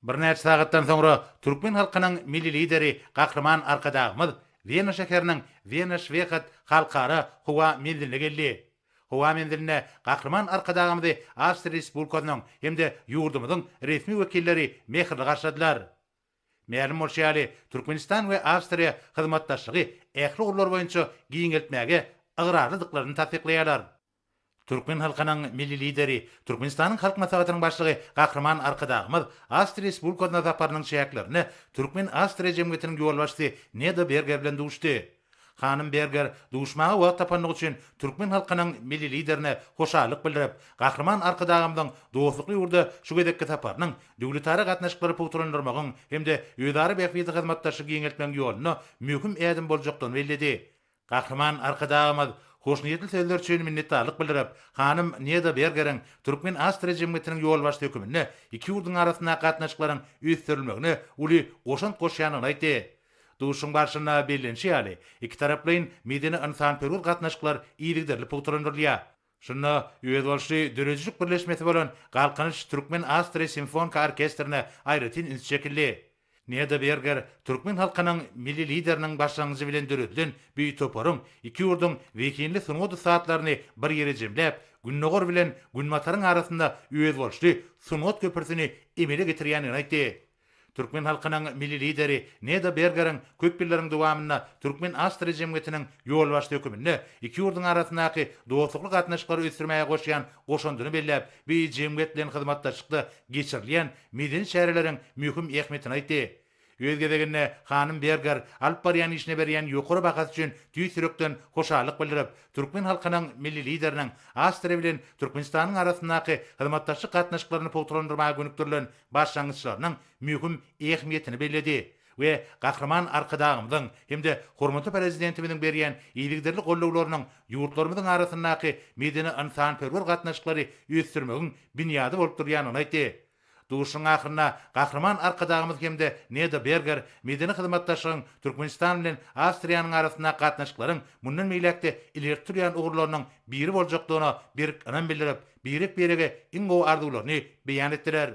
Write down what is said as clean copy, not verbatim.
Birnäçe sagatdan soňra türkmen halkynyň Milli Lideri Gahryman Arkadagymyz Wena şäheriniň Wena-Şwehat Halkara howa menziline geldi. Howa menzilinde Gahryman Arkadagymyzy Awstriýa Respublikasynyň hem-de ýurdumyzyň resmi wekilleri mähirli garşyladylar. Mälim bolşy ýaly, Türkmenistan we Awstriýa hyzmatdaşlygy ähli ugurlar boýunça giňeltmäge ygrarlydyklaryny tassyklaýarlar. Türkmen halkynyň Milli Lideri, Türkmenistanyň Halk Maslahatynyň Başlygy Gahryman Arkadagymyz Awstriýa Respublikasyna saparynyň çäklerinde Türkmen-Awstriýa jemgyýetiniň ýolbaşçysy Neda Berger bilen duşdy. Hanym Berger duşmaga wagt tapandygy üçin türkmen halkynyň Milli Liderine hoşallyk bildirip, Gahryman Arkadagymyzyň dostlukly ýurda şu gezekki saparynyň döwletara gatnaşyklary pugtalandyrmagyň hem-de özara bähbitli hyzmatdaşlygy giňeltmegiň ýolunda möhüm ädim boljakdygyny belledi. Gahryman Arkadagymyz hoşniýetli sözler üçin minnetdarlyk bildirip, hanym Neda Bergeriň türkmen-awstriýa jemgyýetiniň ýolbaşçysy höküminde iki ýurduň arasyndaky gatnaşyklaryň ösdürilmegine uly goşant goşýandygyny aýtdy. Duşuşygyň barşynda bellenişi ýaly, ikitaraplaýyn medeni-ynsanperwer gatnaşyklar yzygiderli pugtalandyrylýar. Şunda özboluşly döredijilik birleşmesi bolan Galkynyş türkmen-awstriýa simfoniki orkestrine aýratyn üns çekildi. Neda Berger türkmen halkynyň Milli Lideriniň başlangyjy bilen döredilen bu toparyň iki ýurduň zehinli sungat ussatlaryny bir ýere jemläp, Gündogar bilen Günbataryň arasynda özboluşly sungat köprüsini emele getirýändigini aýtdy. Türkmen halkynyň Milli Lideri Neda Bergeriň köp ýyllaryň dowamynda türkmen-awstriýa jemgyýetiniň ýolbaşçysy höküminde iki ýurduň arasyndaky dostlukly gatnaşyklary ösdürmäge goşýan goşandyny belläp, bu jemgyýet bilen hyzmatdaşlykda geçirilýän medeni çäreleriň möhüm ähmiýetini aýtdy. Öz gezeginde hanym Berger alyp barýan işine berýän ýokary bahasy üçin tüýs ýürekden hoşallyk bildirip, türkmen halkynyň Milli Lideriniň Awstriýa bilen Türkmenistanyň arasyndaky hyzmatdaşlyk gatnaşyklaryny pugtalandyrmaga gönükdirilen başlangyçlarynyň möhüm ähmiýetini belledi we Gahryman Arkadagymyzyň hem-de hormatly Prezidentimiziň berýän yzygiderli gollawlarynyň ýurtlarymyzyň arasyndaky medeni-ynsanperwer gatnaşyklary ösdürmegiň binýady bolup durýandygyny aýtdy. Duşuşygyň ahyrynda Gahryman Arkadagymyz hem-de Neda Berger medeni hyzmatdaşlygyň Türkmenistan bilen Awstriýanyň arasyndaky gatnaşyklaryň mundan beýläk-de ileri tutulýan ugurlarynyň biri boljakdygyna berk ynam bildirip, birek-birege iň gowy arzuwlaryny beýan etdiler.